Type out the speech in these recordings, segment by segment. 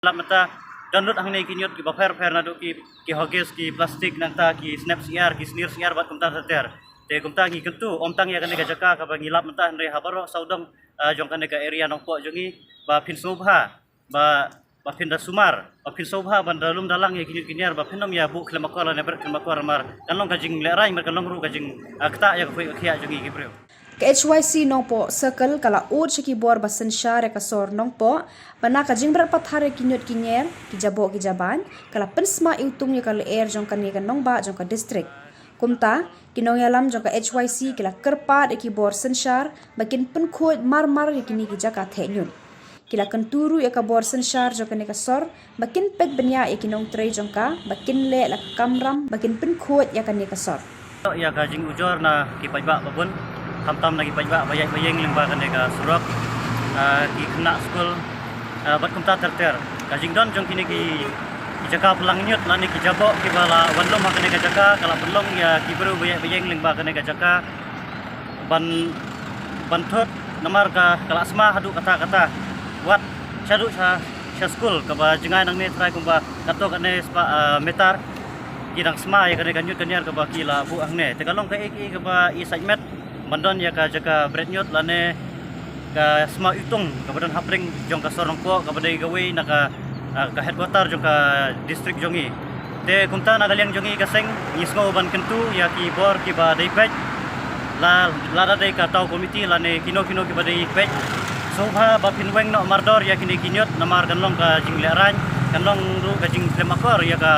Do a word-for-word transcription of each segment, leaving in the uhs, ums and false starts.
Lap mynta don lut hangne ki ñiut kiba pher pher naduh ki, ki hogis, ki plastik, nangta ki snep syiar, ki snir syiar bad kumta ter ter. Te kumta ngi kyntu ym tang ïa kane ka jaka kaba ngi lap mynta hynrei ha baroh sawdong, ah, jong kane ka area Nongpoh jong ngi ba phin sngewbha ba, ba phin da sumar, ba phin sngewbha ban da lum da lang ïa ki ñiut ki ñiar ba phin ym ïa buh khlem akor lane bret khlem akor namar kan long ka jinglehraiñ bad kan long ruh ka jing, ah, ktah ïa ka pyrkhat jong ngi ki briew. Ka H Y C Nongpoh Circle ka la ud sha ki bor ba synshar ïa ka sor Nongpoh ba na ka jingbret pathar ïa ki ñiut ki ñiar, ki jaboh ki jabañ, ka la pynsma iwtung ïa ka lyer jong kane ka nongbah jong ka district. Kumta, ki nongïalam jong ka H Y C ki la kyrpad ïa ki bor synshar ba kin pynkhuid mar mar ïa kine ki jaka theh ñiut. Ki la kyntu ruh ïa ka bor synshar jong kane ka sor ba kin peit bniah ïa ki nongtrei jong ka ba kin leh la ka kamram ba kin pynkhuid ïa kane ka sor. Ïa ka jingujor na ki paidbah ba bun, khamtam na ki paidbah ba ïaid ba ïeng lyngba kane ka surok, ah, ki khynnah skul, ah, bad kumta ter ter. Ka jingdon jong kine ki, ki jaka plang ñiut lane ki jaboh kiba la wan lum ha kane ka jaka ka la pynlong ïa ki briew ba ïaid ba ïeng lyngba kane ka jaka ban, ban thut namar ka, ka la sma haduh katta katta. Wat shaduh sha, sha skul kaba jngai nangne trai kumba katto katne spah, ah, meter ki dang sma ïa kane ka ñiut ka ñiar kaba ki la buh hangne. Te ka long kaei kaei kaba i sait met ban don ïa ka jaka bret ñiut lane ka sma iwtung kaba don hapdeng jong ka sor Nongpoh kaba dei kawei na ka, ah, ka headquarter jong ka district jong ngi. Te kumta na ka liang jong ngi ka seng ngi sngew ban kyntu ïa ki bor kiba dei peit, la, lada dei ka taw komiti lane kino kino kiba dei peit, sngewbha ba phin weng noh mardor ïa kine ki ñiut namar kan long ka jinglehraiñ, kan long ruh ka jingkhlem akor ïa ka,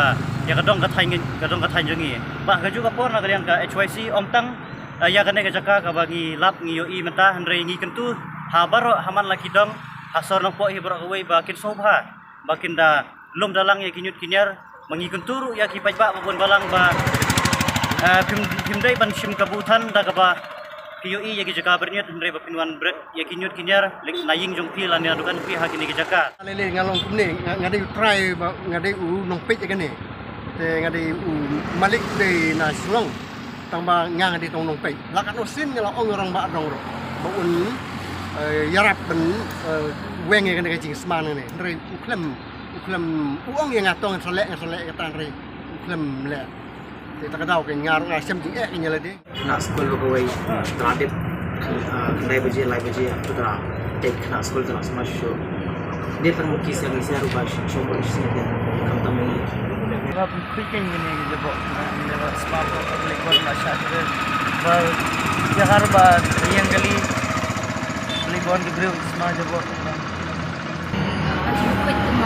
ïa ka dong ka thaiñ, ka dong ka thaiñ jong ngi. Ba kajuh ka por na ka liang ka H Y C ym tang, ah, ïa kane ka jaka kaba ngi lap ngi ïohi mynta hynrei ngi kyntu ha baroh ha man la ki dong ha sor Nongpoh hi baroh kawei ba kin sngewbha ba kin da lum da lang ïa ki ñiut ki ñiar. Ma ngi kyntu ruh ïa ki paidbah ba bun balang ba, eh, phim, phim dei ban shim kabu than da kaba ki ïohi ïa ki jaka bret ñiut hynrei ba phin wan bret ïa ki ñiut ki ñiar lek na ïing jong phi lane na dukan phi ha kine ki jaka. Lele nga long kumne, nga, nga dei u trai ba, nga dei u nongpeit ïa kane. Te nga dei u malik dei na Shillong. Tang ba nga nga dei tong nongpeit. La katno sien nga la ong ïa u rangbah dong ruh ba un, eh, ïarap ban, eh, weng ïa kane ka jingsma nangne. Hynrei u khlem, u khlem, u ong ïa nga to ngan sa leh, ngan sa leh ïa kata hynrei u khlem leh. Te ta ka daw ka nga ruh nga shem jingeh ka ïa lade. Khynnah skul ba kawei, ah, ka la dep, ah, khyndai baje, lai baje, ah, ka la dep khynnah skul ka la sma shuh shuh. Dep tang ba ki seng ki seng ruh ba shu shong ba shu seng dep. Khamtam ïa ngi. Ba pynkhuid kein kine ki jaboh, kine ba sma ba ka Blei Bon ba shah kre. Ba ïa har ba ïeng kali Blei Bon ki briew sma jaboh. Ba pynkhuid kein